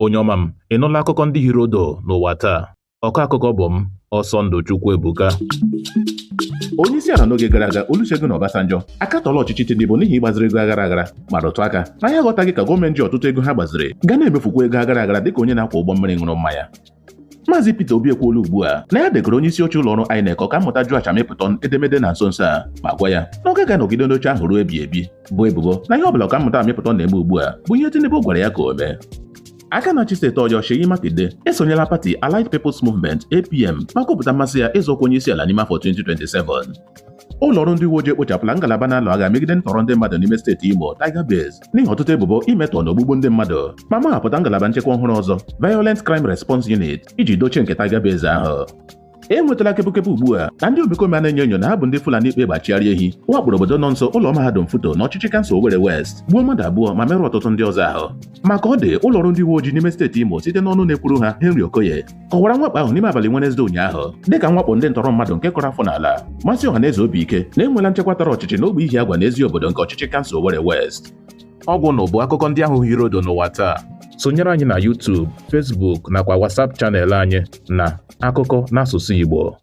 Onye ọma m, ị nụla akụkọ ndị hiri odo n'ụwa taa? Ọkọ akụkọ bụ m, Ọsọndụ Chukwuebuka. Onye isi ala n'oge gara aga, Olusegun Obasanjo, akatọọla ọchịchị Tinubu n'ihi ịgbaziri ego aghara aghara, ma rụtụ aka na ya aghọtaghị ka gọọmenti ji ọtụtụ ego ha gbaziri ga na-emefukwa ego aghara aghara dịka onye na-akwọ ụgbọ mmiri ṅụrụ mmanya. Maazị Peter Obi ekwuola ugbu a na ya degara onye isi oche ụlọọrụ INEC, Ọkammụta Joash Amupitan, edemede na nso nso a, ma gwa ya na ọ gaghị anọgide n'oche ahụ ruo ebi ebi, bụ ebubo na ihe ọbụla Ọkammụta Amupitan na-eme ugbu a bụ ihe Tinubu gwara ya ka o mee. Aka na-achị steeti Ọyọ, Seyi Makinde, esonyela pati Allied People's Movement, APM, ma kwupụta mmasị ya ịzọkwa onye isi ala n'ime afọ 2027. Ụlọ ọrụ ndị uwe ojii ekpochapụla ngalaba na-alụ agha megide ntọrọ ndị mmadụ n'ime steeti Imo, Tiger Base, n'ihi ọtụtụ ebubo imetọ na ogbugbu ndị mmadụ, ma mahapụta ngalaba nchekwa ọhụrụ ọzọ, Violent Crime Response Unit, iji dochie nke Tiger Base ahụ. E nwetala kepukepu ugbu a na ndị omekome a na-enyo enyo na ha bụ ndị Fulani ikpe gbachigharị ehi wakporo obodo nọ nso ụlọ mahadum FUTO na ọchịchị kansụl Owerri West, gbuo mmadụ abụọ ma merụọ ọtụtụ ndị ọzọ ahụ. Maka ọ dị, ụlọ ọrụ ndị uwe ojii n'ime steeti Imo, site n'ọnụ na-ekwuru ha, Henry Okoye, kọwara mwakpo ahụ n'ime abalị Wenesde ụnyaahụ dịka mwakpo ndị ntọrọ mmadụ nke kọrọ afọ n'ala, masị ọha na eze obi ike na enwela nchekwa tara ọchịchị n'ogbe Ihiagwa na ezi obodo nke ọchịchị kansụl Owerri West. Ọgwụ na bụ akụkọ ndị ahụ hiri odo n'ụwa taa. Sonyere anyị na YouTube, Facebook nakwa WhatsApp channel anyị na Akụkọ n'asụsụ Igbo.